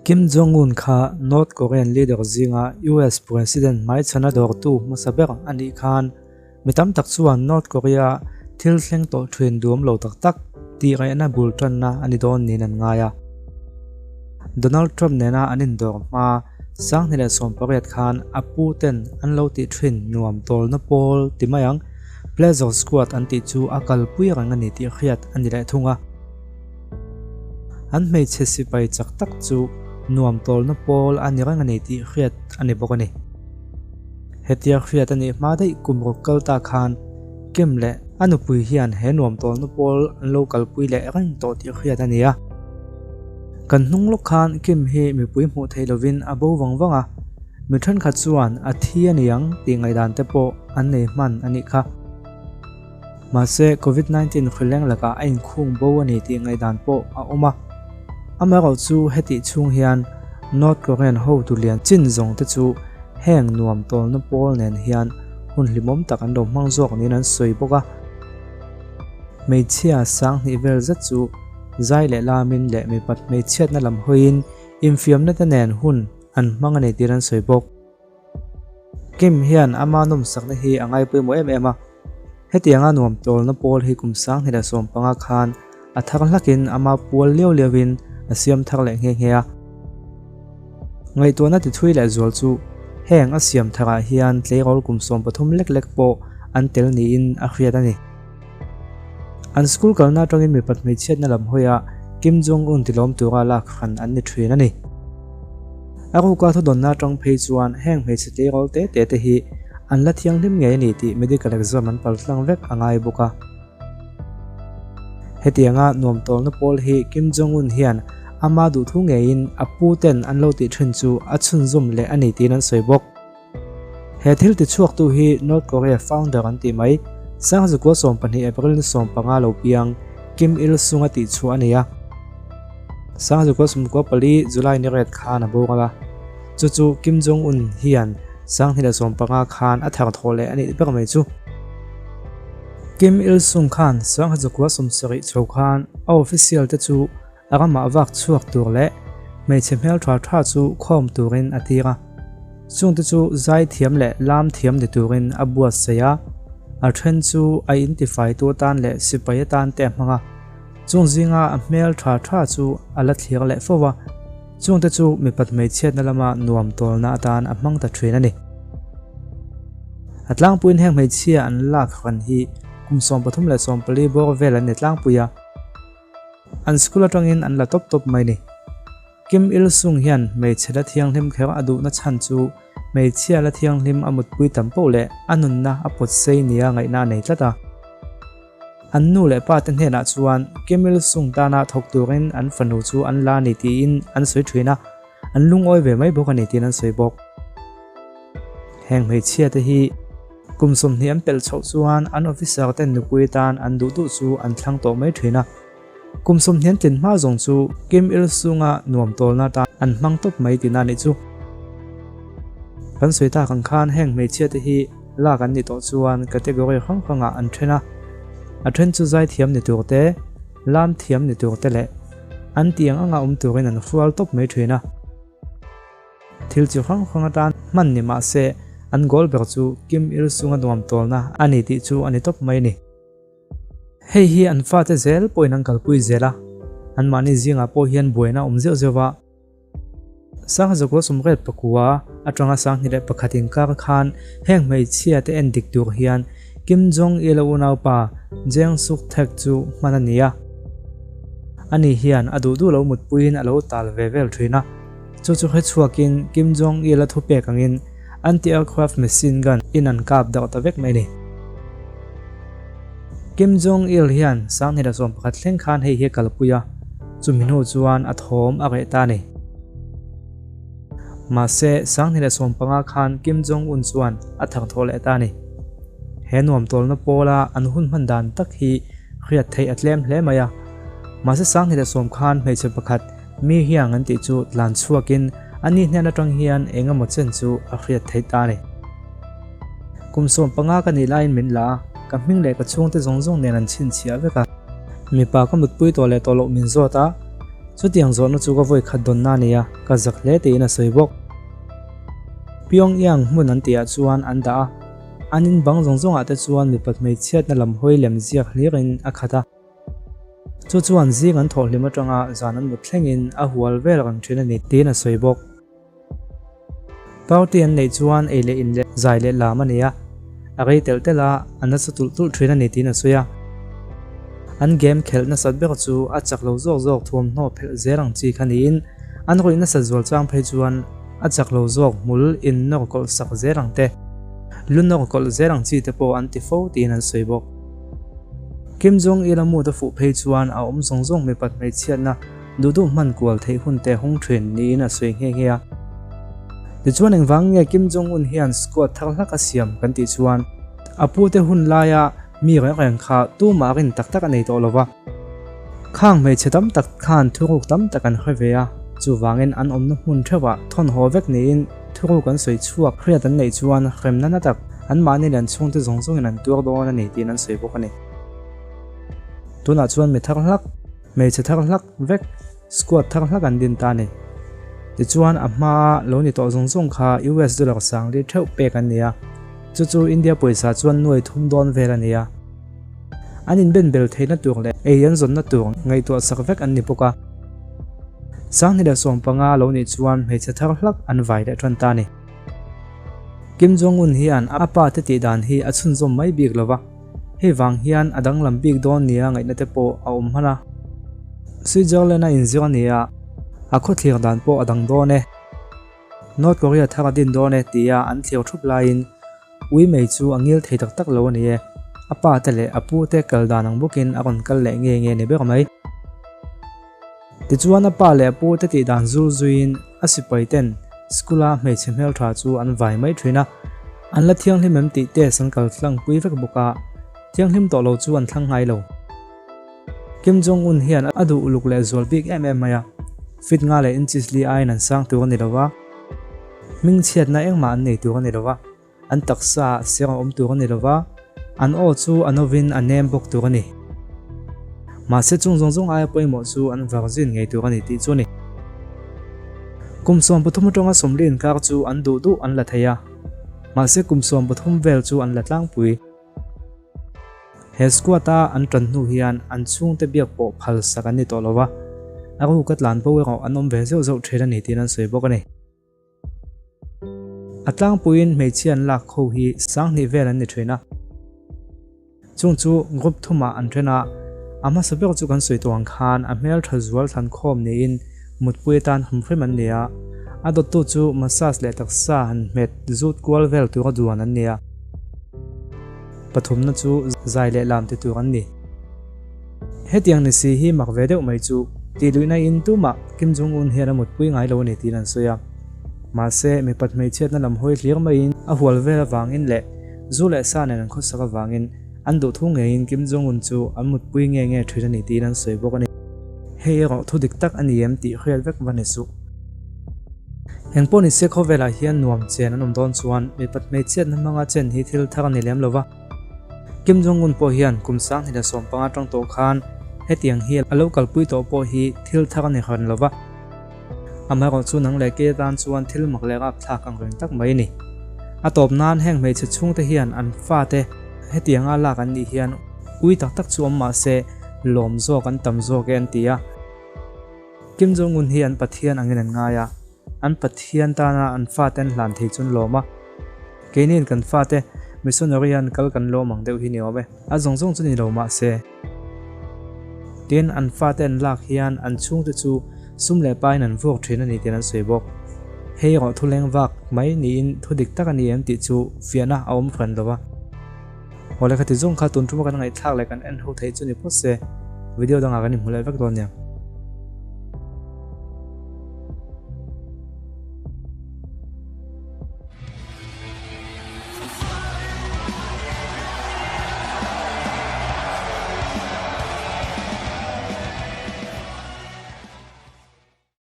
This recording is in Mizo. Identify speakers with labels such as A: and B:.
A: Kim Jong-un kha North Korean leader zinga US President hmaichhana dawrtu hmasa ber a nih khan mi tam tak chuan North Korea thil thleng tawh thin duam lo tak tak tih ngaihna bul tanna a ni dawn niin an ngai a. Donald Trump nena an indawr hma 2018 khan a pu ten an lo tih thin nuam tawlna pawl ti mai ang, Pleasure Squad an tih chu a kalpui reng a ni tih hriat a ni leh thung a. An hmeichhe sipai chak tak chu nuam tawlna pawl a ni reng a ni tih hriat a ni bawk a ni. Hetia hriat a nih hma daih kum ruk kal ta khan Kim leh a nupui hian he nuam tawlna pawl an lo kalpui leh reng tawh tih hriat a ni a. Kan hnung lawk khan Kim hi mipui hmuh theih lovin a bo vang vang a, mi thenkhat chuan a thi a ni ang tih ngaihdan te pawh an nei hman a nih kha. Mahse, Covid 19 hrileng lakah a inkhung bo a ni tih ngaihdan pawh a awm a. Amaherawh chu hetih chhung hian North Korean hotu lian chin zawng te chu heng nuam tawlna pawl nen hian hun hlimawm tak an lo hmang zawk niin an sawi bawk a. Hmeichhia sanghnih vel zet chu zai leh lamin leh mipat hmeichhiatna lam hawiin infiamna te nen hun an hmang a ni tir an sawi bawk. Kim hian ama nawmsakna hi a ngai pawimawh em em a, hetianga nuam tawlna pawl hi kum 2015 khan a thar hlakin ama pual liau liauin a siam thar leh nghe nghe a. Ngaihtuahna ti thui leh zual chu heng a siam tharah hian tleirawl kum 13 lek lek pawh an tel niin a hriat a ni. An school kalna atangin mipat hmeichhiatna lam hawiah Kim Jong-un tilawm tura lak hran an ni thin a ni. A ruka thudawnna atang phei chuan heng hmeichhe tleirawl te te te hi an la thianghlim ngei a ni tih medical exam an pal tlang vek a ngai bawk a. Hetianga nuam tawlna pawl hi Kim Jong-un hian ama duhthu ngeiin a pu ten an lo tih thin chu a chhunzawm leh a ni tiin an sawi bawk. He thil tichhuaktu hi North Korea founder an tih mai, 1912 April ni 15 lo piang Kim Il Sung a tihchhuah a ni a. 1994 July ni ret khan a boral a, chu chu Kim Jong Un hian 2015 khan a thar thawh leh a nih ber mai chu. Kim Il Sung khan 1970 chho khan a official te chu A ramah vak chhuak tur leh hmeichhe hmel tha tha chu khawm turin a tir a. Chungte chu zai thiam leh lam thiam ni turin a buatsaih a, a then chu a intifaitu atan leh sipai atan te a hmang a. Chung zinga a hmel tha tha chu a la thlir leh fo a, chungte chu mipat hmeichhiatna lama nuam tawlna atan a hmang ta thin a ni. A tlangpuiin heng hmeichhia an lak hran hi kum 13 leh 14 bawr vel an ni tlangpui a. An school atangin an la tawp tawp mai ni. Kim Il Sung hian hmeichhe la thianghlim kher a duhna chhan chu hmeichhia la thianghlim a mutpui tam poh leh a nunna a pawt sei nia ngaihna a nei tlat a. An nu leh pa te hnenah chuan Kim Il Sung tana thawk turin an fanu chu an la ni tiin an sawi thin a, an lungawi ve mai bawk a ni tiin an sawi bawk. Heng hmeichhia te hi kum 20 an pelh chhoh chuan an officer ten nupui atan an duh duh chu an thlang tawh mai thin a. Kum 20 an tlin hma zawng chu Kim Il Sung-a nuam tawlna atan an hmang tawp mai tihna a nih chu. Kan sawi tak ang khan heng hmeichhia te hi lak an nih tawh chuan category hrang hrangah an then a. A then chu zaithiam ni tur te, lam thiam ni tur te leh an tiang anga awm turin an hrual tawp mai thin a. Thil chi hrang hrang atan hman ni mah se an goal ber chu Kim Il Sung-a nuam tawlna a ni tih chu a ni tawp mai a ni. Hei hi an fate zel pawhin an kalpui zel a, anmahni zingah pawh hian buaina a awm zeuh zeuh va. 1989 atanga 2001 inkar khan heng hmeichhia te en dik tur hian Kim Jong Il-a unaupa Jang Suk Thaek chu hman a ni a. Ani hian a duh duh lo mutpuiin a lo tal ve vel thin a. Chu chu hrechhuakin Kim Jong Il a thupek angin anti-aircraft machine gun in an kap darh ta vek mai a ni. Kim Jong Il hian 2011 thleng khan hei hi a kalpui a, chumi hnu chuan a thawm a reh ta a ni. Mahse, 2015 khan Kim Jong Un chuan a tharthawh leh ta a ni. He nuam tawlna pawla an hun hman dan tak hi hriat theih a tlem hle mai a. Mahse 2010 khan hmeichhe pakhat Mi hiang an tih chu tlan chhuakin a ni hnen atang hian eng emaw chen chu a hriat theih ta a ni. Kum 15 ka nih laiin min la a, ka hming leh ka chhungte zawng zawng nen an chhinchhiah vek a. Mipa ka mutpui tawh leh tawh loh min zawt a, Chutiang zawhna chu ka vawi khat dawnna a ni a, ka zak hle tiin a sawi bawk. Pyongyang hmun an tihah chuan an dah a, an in bang zawng zawngah te chuan mipat hmeichhiatna lam hawi lem ziak hlirin a khat a. Chu chuan zing an thawh hlim atanga zan an mut thlengin a hual vel reng thin a ni tiin a sawi bawk. Party an neih chuan ei leh in leh zai leh lam a ni a, a rei telh telh a, a nasa tulh tulh thin a ni tiin a sawi a. An game khelh nasat ber chu a chak lo zawk zawk thuamhnaw phelh zel ang chi kha niin an ruih nasat zual chang phei chuan a chak lo zawk hmul in nawr kawlh sak zel ang te, lu nawr kawlh zel ang chi te pawh an ti fo tiin an sawi bawk. Kim Jong Il a mood a fuh phei chuan a awm zawng zawng mipat hmeichhiatna Duh duh hman kual theih hun te hung thin niin a sawi nghe nghe a. Tichuan engvang nge Kim Jong Un hian squad thar hlak a siam kan tih chuan a pu te hun laia mi reng reng kha tumah rin tak tak a nei tawh lo va. Khang hmeichhe tam tak khan thuruk tam tak an hre ve a, chuvangin an awmna hmun theuhah thawn haw vek niin thuruk an sawi chhuak hriat an neih chuan hremna na tak anmahni leh an chhungte zawng zawngin an tuar dawn a ni tiin an sawi bawk a ni. Tunah chuan mi thar hlak. Hmeichhe thar hlak vek, squad thar hlak an din ta a ni. Tichuan a hmaa lo ni tawh zawng zawng kha US dollar sangli theuh pek an ni a, chu chu India pawisa chuan nuai thum dawn vel a ni a. An inben bel theihna tur leh ei an zawnna tur ngaihtuah sak vek an ni bawk a. 2015 lo nih chuan hmeichhe thar hlak an vai leh tan ta a ni. Kim Jong-un hian a pa te tih dan hi a chhunzawm mai bik lo va. Hei vang hian a danglam bik dawn nia ngaihna te pawh a awm hman a. Switzerland a inzir a ni a, a khawthlir dan pawh a dang dawn e. North Korea thar a din dawn e tia an thlir thup laiin ui mai chu a ngil thei tak tak lo a ni e. A pa te leh a pu te kal dan ang bawkin a rawn kal leh nge nge ni ber mai. Tichuan a pa leh a pu te tih dan zul zuiin a sipai ten school a hmeichhe hmeltha chu an vai mai thin a, an la thianghlim em tih test an kal tlang pui vek bawk a, thianghlim tawh lo chu an thlang ngai lo. Kim Jong Un hian a duh uluk leh zual bik em em mai a, fit nga leh inches li aiin an sang tur a ni lo va, hmingchhiatna engmah an nei tur a ni lo va. An taksa ah siang a awm tur a ni lo va, an aw chu a novin a nem bawk tur a ni. Mahse chung zawng zawng aia pawimawh chu an virgin ngei tur a ni tih chu a ni. Kum 13 atanga 40 inkar chu an duh duh an la thei a, mahse kum 13 vel chu an la tlangpui. He squad a an tan hnu hian an chhungte biak pawh phal sak an ni tawh lo va, a ruka tlan bo erawh an awm ve zeuh zeuh thin a ni tiin an sawi bawk a ni. A tlangpuiin hmeichhia an lak ho hi 2000 vel an ni thin a. Chung chu group thumah an then a, a hmasa ber chu kan sawi tawh ang khan a hmel tha zual thlan khawm niin mutpui atan hum hrim an ni a. A dawttu chu massage leh taksa han hmet zut kual vel tura duan an ni a. Pathumna chu zai leh lam ti tur an ni. Hetiang ni si hi mak ve deuh mai chu tih luihna in tumah Kim Jong Un hian a mutpui ngai lo a ni tiin an sawi a. Mahse, mipat hmeichhiatna lam hawi hlir maiin a hual vel avangin leh zu leh sa nen an khawsak avangin an duhthu ngeiin Kim Jong Un chu an mutpui nge nge thin a ni tiin an sawi bawk a ni. Hei erawh thu dik tak a ni em tih hriat vek va ni suh. Engpawh ni se khawvelah hian nuam chen an awm dawn chuan mipat hmeichhiatna hmanga chen hi thil thar a ni lem lo va. Kim Jong Un pawh hian kum 2015 atang tawh khan hetiang hi a lo kalpui tawh pawh hi thil thar a ni hran lo va. Amaherawh chu nang leh kei atan chuan thil mak leh rapthlak ang reng tak mai a ni. A tawp nan heng hmeichhe chhungte hian an fate hetianga lak an nih hian ui tak tak chu awm mah se lawm zawk an tam zawk e an ti a. Kim Jong Un hi an Pathian angin an ngai a. An Pathian tana an fate an hlan thei chu an lawm a. Keiniin kan fate missionary an kal kan lawm ang deuh hi ni awm e. A zawng zawng chu ni lo mah se. Tin, an fate an lak hian an chhungte chu sum leh pain an vuak thin a ni tiin an sawi bawk. Hei erawh thu leng vak mai niin thu dik tak a ni em tih chu fiahna a awm hran lo va. Awle khati zawng kha tun tuma kan ngaihthlak leh kan en ho theih chu ni phawt se. Video dangah kan inhmu leh vek dawn nia.